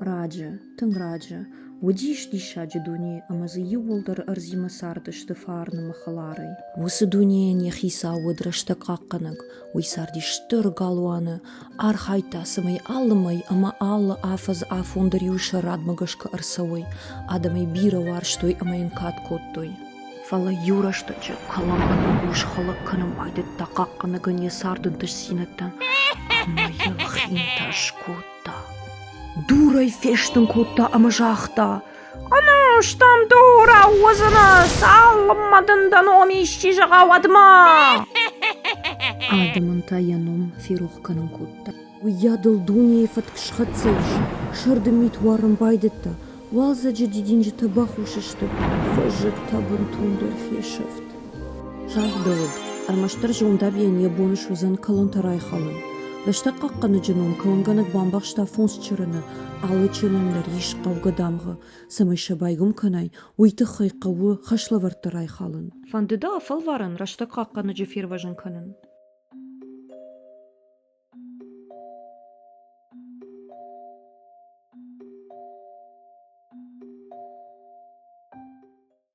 Раджы, тынг раджы, уыдис диссаджы дуне ӕмӕ дзы иууылдӕр ӕрдзимӕ цардысты фарн ӕмӕ хӕларӕй. Уыцы дунейӕн йӕ хицау уыд рӕстӕг хъахъхъӕнӕг, уый цардис стыр галуаны, архайдта, цӕмӕй алы мӕй ӕмӕ алы афӕдз афон дӕр иу сӕ радмӕ гӕсгӕ ӕрцӕуой, адӕмӕй бирӕ уарзтой ӕмӕ йын кад кодтой. Фӕлӕ иу рӕстӕджы кӕлӕнгӕнӕг ус хӕлӕг кӕнын байдыдта хъахъхъӕнӕгӕн йӕ царды ӕнтыстдзинӕдтӕн ӕмӕ йыл хинтӕ скодта. Дурӕй фестын кодта ӕмӕ загъта: Ӕнустӕм дурау уыдзынӕ, цалынмӕ дын дӕ ном исчи зӕгъа, уӕдмӕ. Адӕмӕн та йӕ ном ферох кӕнын кодта. Уыйадыл дунейы фӕтк схӕццӕ ис, сӕрды мит уарын байдыдта, уалдзӕджы дидинджытӕ бахус сты, фӕззӕг та бынтондӕр фесӕфт. Загъдӕуыд, ӕрмӕстдӕр зондабийӕн йӕ бон суыдзӕн кӕлӕнтӕ райхалын. Рӕстӕг хъахъхъӕнӕджы ном кӕлӕнгӕнӕг бамбӕхста фондз чырыны, алы чырын дӕр ис хъӕугӕ дамгъӕ, цӕмӕй сӕ байгом кӕнай, уый тыххӕй хъӕуы хӕслӕвӕрдтӕ райхалын. Фӕнды дӕ афӕлварын рӕстӕг хъахъхъӕнӕджы фервӕзын кӕнын?